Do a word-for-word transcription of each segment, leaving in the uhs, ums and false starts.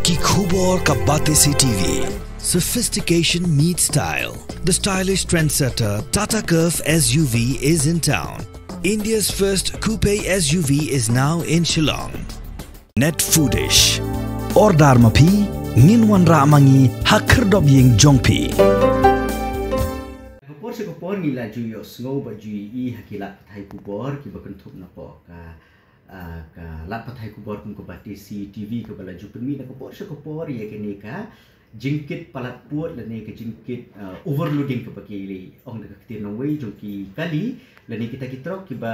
Ki khubor ka Batesi T V. Sophistication meets style. The stylish trendsetter Tata Curvv S U V is in town. India's first coupe S U V is now in Shillong. Net Foodish. Order ma phi, ngin wanrah ma ngi ha khyrdop ïing jong phi. Ka por sha ka por ngi la ju ïohsngew bad ju ïohi ha ki lad pathai khubor kiba kynthup na poh ka, ah, ka lad pathai khubor kum ka Batesi T V kaba la ju pynmih na ka por sha ka por ïa kane ka jingkit palat pud lane ka jingkit, ah, overloading kaba ki ong da ka ktien nongwei jong ki kali lane kita ki trok kiba,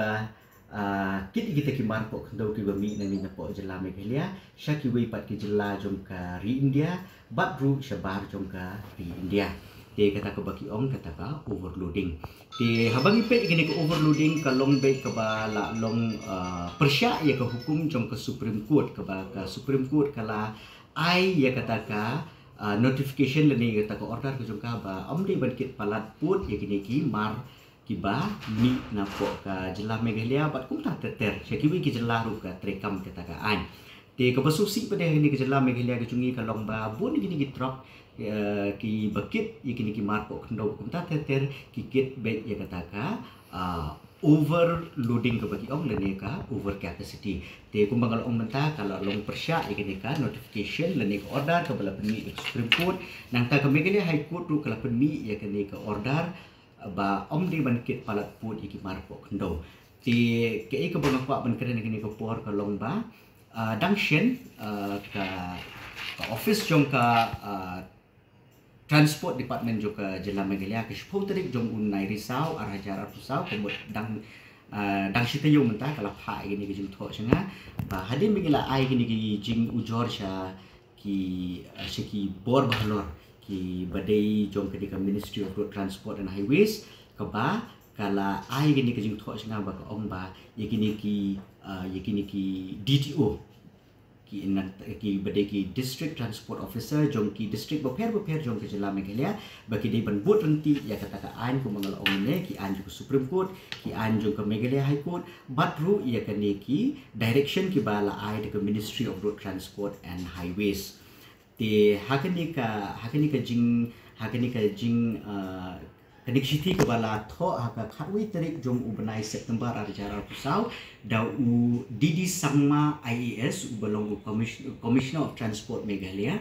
ah, kit ïa kita ki mar poh khyndew kiba mih nangne na poh jylla Meghalaya sha kiwei pat ki jylla jong ka ri India bad ruh shabar jong ka ri India. Te kata kaba ki ong kata ka overloading. Te haba ngi peit ïa kane ka overloading ka long beit kaba la long, ah, pyrshah ïa ka hukum jong ka Supreme Court kaba ka Supreme Court ka la ai ïa kata ka, ah, notification lane ïa kata ka order ka jong ka ba ym dei ban kit palat pud ïa kine ki mar kiba mih na poh ka jylla Meghalaya bad kumta ter ter sha kiwei ki jylla ruh ka treikam kata ka aiñ. Te kaba sngewsih pat ha kane ka jylla Meghalaya ka jong ngi ka long ba bun kine ki trok, eh, kiba kit ïa kine ki mar poh khyndew kumta ter ter ki kit beit ïa kata ka, ah, overloading kaba ki ong lane ka over capacity. Te kumba nga la ong mynta ka la long pyrshah ïa kane ka notification lane ka order kaba la pynmih da ka Supreme Court. Nangta ka Meghalaya High Court ruh ka la pynmih ïa kane ka order ba ym dei ban kit palat pud ïa ki mar poh khyndew. Te kaei kaba nga kwah ban kren ha kane ka por ka long ba, ah, dang shen, ah, ka, ka office jong ka, ah, Transport Department jong ka jylla Meghalaya ka shiphew tarik jong u Nairisaw ar hajar arphew saw ka mut dang, ah, dang shi taïew mynta ka la phah ïa kane ka jingthoh sha nga ba hadien ba ngi la ai kane ka jingujor sha ki, ah, sha ki bor bahalor kiba dei jong kane ka Ministry of Road Transport and Highways kaba ka la ai kane ka jingthoh sha nga ba ka ong ba ïa kine ki, ah, ïa kine ki D T O ki nang, kiba dei ki District Transport Officer jong ki district bapher bapher jong ka jylla Meghalaya ba ki dei ban bud ryntih ïa kata ka aiñ kumba nga la ong ne, ki aiñ jong ka Supreme Court, ki aiñ jong ka Meghalaya High Court bad ruh ïa kane ki direction kiba la ai da ka Ministry of Road Transport and Highways. Te ha kane ka, ha kane ka jing, ha kane ka jing, ah, kane ka shithi kaba la thoh ha ka khatwei tarik jong u bnai September ar hajar arphew saw da u D D Sangma I A S uba long u Commis-, Commissioner of Transport Meghalaya,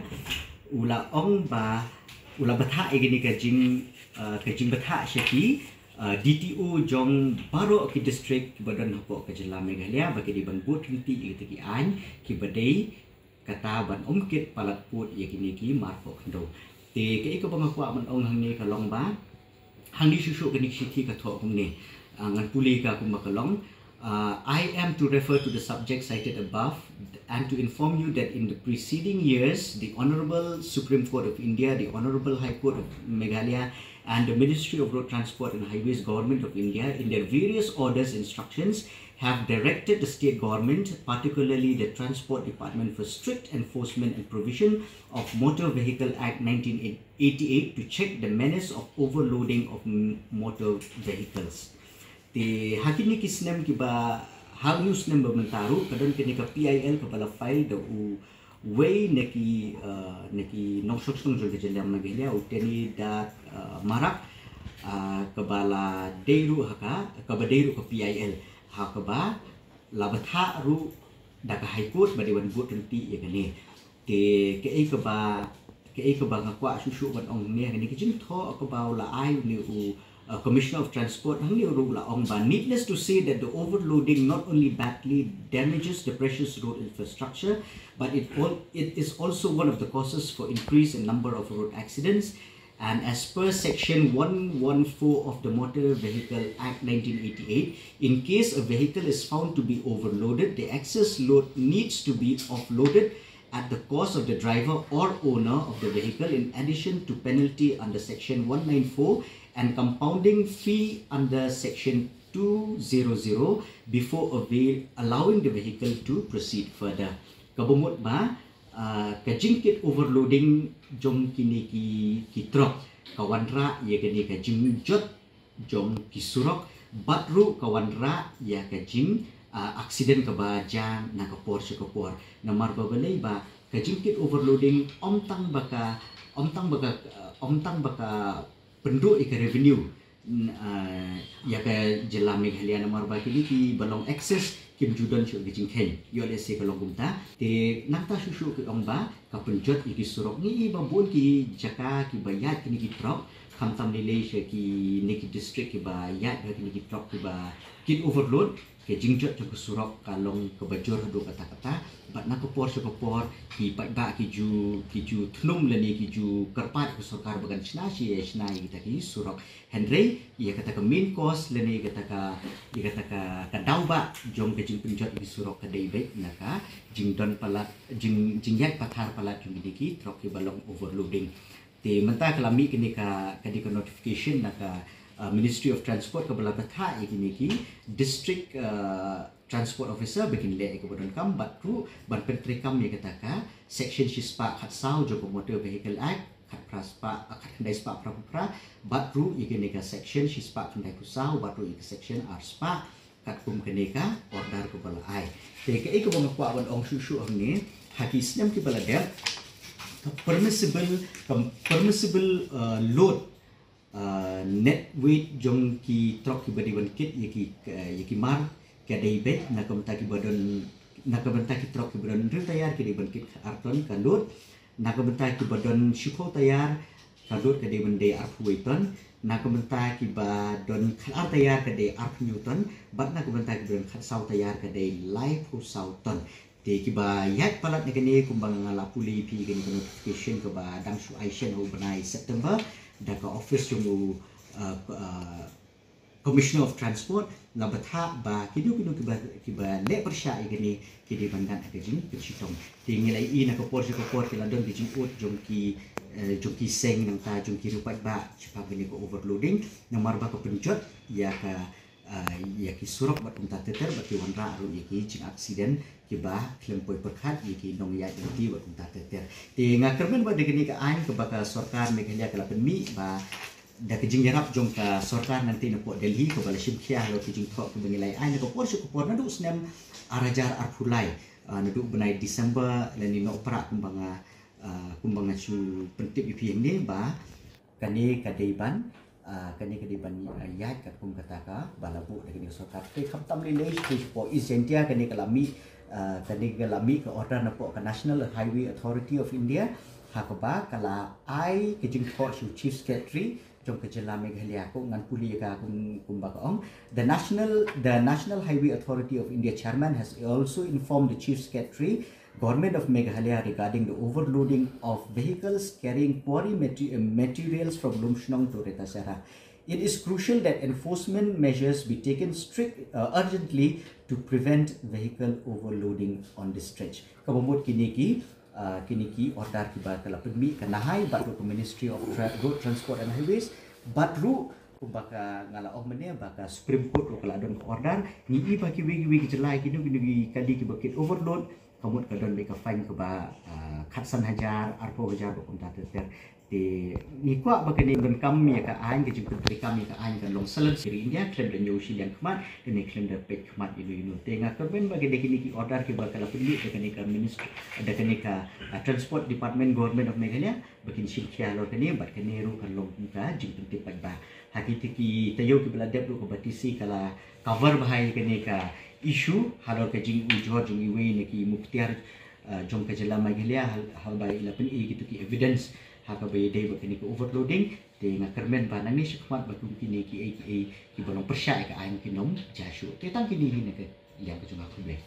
u la ong ba, u la bthah ïa kane ka jing, ah, ka jingbthah sha ki, ah, D T O jong baroh ki district kiba don hapoh ka jylla Meghalaya ba ki dei ban bud ryntih ïa kita ki aiñ kiba dei kata ban ym kit palat pud ïa kine ki mar poh khyndew. Te kaei kaba nga kwah ban ong hangne ka long ba hangne shuh shuh kane ka shithi ka thoh kumne. Ah, ngan pule ka kumba ka long. Ah, I am to refer to the subject cited above and to inform you that in the preceding years, the Honorable Supreme Court of India, the Honorable High Court of Meghalaya, and the Ministry of Road Transport and Highways, Government of India, in their various orders, instructions, have directed the state government, particularly the Transport Department, for strict enforcement and provision of Motor Vehicle Act nineteen eighty-eight to check the menace of overloading of m-, motor vehicles. Te ha kine ki snem kiba, ha une u snem ba mynta ruh ka don kane ka P I L kaba la file da u wei na ki, uh, na ki nongshong shnong jong ka jylla Meghalaya, u Teni Da, uh, Marak, uh, kaba la dei ruh ha ka, kaba dei ruh ka P I L, ha kaba la bthah ruh da ka High Court ba dei ban bud ryntih ïa kane. Te kaei kaba, kaei kaba nga kwah shuh shuh ban ong ne, kane ka jingthoh kaba u la ai une u, uh, Commissioner of Transport hangne ruh u la ong ba, needless to say that the overloading not only badly damages the precious road infrastructure, but it all, it is also one of the causes for increase in number of road accidents. And as per Section one one four of the Motor Vehicle Act nineteen eighty-eight, in case a vehicle is found to be overloaded, the excess load needs to be offloaded at the cost of the driver or owner of the vehicle, in addition to penalty under Section one nine four and compounding fee under Section two zero zero before avail-, allowing the vehicle to proceed further. Kaba mut ba, ah, ka jingkit overloading jong kine ki, ki trok ka wanrah ïa kane ka jingjot jong ki surok bad ruh ka wanrah ïa ka jing, ah, accident kaba jia na ka por sha ka por. Namar ba balei ba Ka jingkit overloading ym tang ba ka, ym tang ba ka, ym tang ba ka pynduh ïa ka revenue, n-, ah, ïa ka jylla Meghalaya, namar ba kine kiba long excess kim ju don shuh ka jingkheiñ. Ïoh lehse ka long kumta. Te nangta shuh shuh ki ong ba ka pynjot ïa ki surok. Ngi i ba bun ki jaka kiba ïaid kine ki trok, khamtam lei lei sha kine ki district kiba ïaid ha kine ki trok kiba kit overload, ka jingjot jong ka surok ka long kaba jur haduh katta katta. Bad na ka por sha ka por ki paidbah ki ju, ki ju thnum lane ki ju kyrpad ïa ka sorkar ba kan shna shi, shna ïa kita ki surok. Hynrei ïa kata ka main cause lane ïa kata ka, ïa kata ka, ka daw ba jong ka jingpynjot ïa ki surok ka dei beit na ka jingdon palat, jing, jingïaid pathar palat jong kine ki trok kiba long overloading. Te mynta ka la mih kane ka, kane ka notification na ka, uh, Ministry of Transport kaba la bthah ïa kine ki district, uh, transport officer ba kin leh ïa kaba donkam bad ruh ban pyntreikam ïa kata ka section shispah khatsaw jong ka Motor Vehicle Act, khatphra spah, ah, khatkhyndai spah phra phew phra, bad ruh ïa kane ka section shispah khyndaiphew saw, bad ruh ïa ka section arspah katkum kane ka order kaba la ai. Te kaei kaba nga kwah ban ong shuh shuh hangne, ha ki snem kiba la dep, ka permissible, ka permissible, uh, load, uh, net weight jong ki trok kiba dei ban kit ïa ki, uh, ïa ki mar ka dei beit, na ka bynta kiba don, na ka bynta ki trok kiba don hynriew tayar ki dei ban kit khatar ton ka load, na ka bynta kiba don shiphew tayar ka load ka dei ban dei arphew wei ton, na ka bynta kiba don khatar tayar ka dei arphew hynñiew ton, bad na ka bynta kiba don khatsaw tayar ka dei laiphew saw ton. Te kiba ïaid palat na kane kumba nga la pule ïa phi kane ka notification kaba dang shu ai shen ha u bnai September da ka office jong u, uh, uh, Commissioner of Transport, la bthah ba kino kino kiba, kiba leh pyrshah ïa kane ki dei ban ngat ha ka jingpynshitom. Te ngi la ïohi na ka por sha ka por ki la don ki jingud jong ki, eh, jong ki seng nangta jong ki riew paidbah shaphang kane ka overloading, namar ba ka pynjot ïa ka, eh, ïa ki surok bad kumta ter ter bad ki wanrah ruh ïa ki jingaccident kiba khlem poi pyrkhat ïa ki nongïaid lynti bad kumta ter ter. Te nga kyrmen ba da kane ka aiñ kaba ka sorkar Meghalaya ka la pynmih ba da ka jingïarap jong ka sorkar nangta napoh Delhi kaba la shim khia halor ki jingthoh kiba ngi la ïa ai na ka por sha ka por naduh snem ar hajar arphew lai, ah, naduh bnai December lane Nohprah kumba nga, ah, kumba nga shu pyntip ïa phi hangne ba kane ka dei ban, ah, kane ka dei ban, ah, ïaid katkum kata kaba la buh da kane ka sorkar. Te khamtam lei lei sha, shapoh East Jaintia kane ka la mih, ah, kane ka la mih ka order napoh ka National Highway Authority of India ha kaba ka la ai ka jingthoh sha u Chief Secretary jong ka jylla Meghalaya, ko ngan pule ïa ka kum, kumba ka ong. The National, the National Highway Authority of India chairman has also informed the Chief Secretary, Government of Meghalaya, regarding the overloading of vehicles carrying quarry mate-, uh, materials from Lumshnong to Retacherra. It is crucial that enforcement measures be taken strict, uh, urgently to prevent vehicle overloading on the stretch. Kaba mut kine ki, uh, kine ki order kiba ka la pynmih ka NHAI bad ruh ka Ministry of Tra-, Road Transport and Highways, bad ruh kumba ka nga la ong mynne ba ka Supreme Court ruh ka la don ka order. Ngi i ba kiwei kiwei ki jylla, kino kino ki kali kiba kit overload, ka mut ka don beit ka fine kaba, ah, khatsan hajar, arphew hajar bad kumta ter ter. Te ngi kwah ba kane ka donkam ïa ka aiñ, ka jingpyntreikam ïa ka aiñ kan long salat. Ka ri India khlem da ñiew shiliang khmat, kane khlem da peit khmat ïano ïano. Te nga kyrmen ba kane, kine ki order kiba ka la pynmih da kane ka ministry, da kane ka, ah, Transport Department, Government of Meghalaya, ba kin shim khia halor kane, bad kane ruh kan long kum ka jingpyntip paidbah. Ha kito ki taïew kiba la dep ruh ka B T C ka la cover bha ïa kane ka issue halor ka jingujor jong iwei na ki muktiar, uh, jong ka jylla Meghalaya, hal-, halba i la pyni kito ki evidence ha kaba ïadei bad kane ka overloading. Te nga kyrmen ba nangne shakhmat ba kum kine kiei kiei kiba long pyrshah ïa ka aiñ kin ym jia shuh. Te tang kine hi na ka liang ka jong nga, khublei.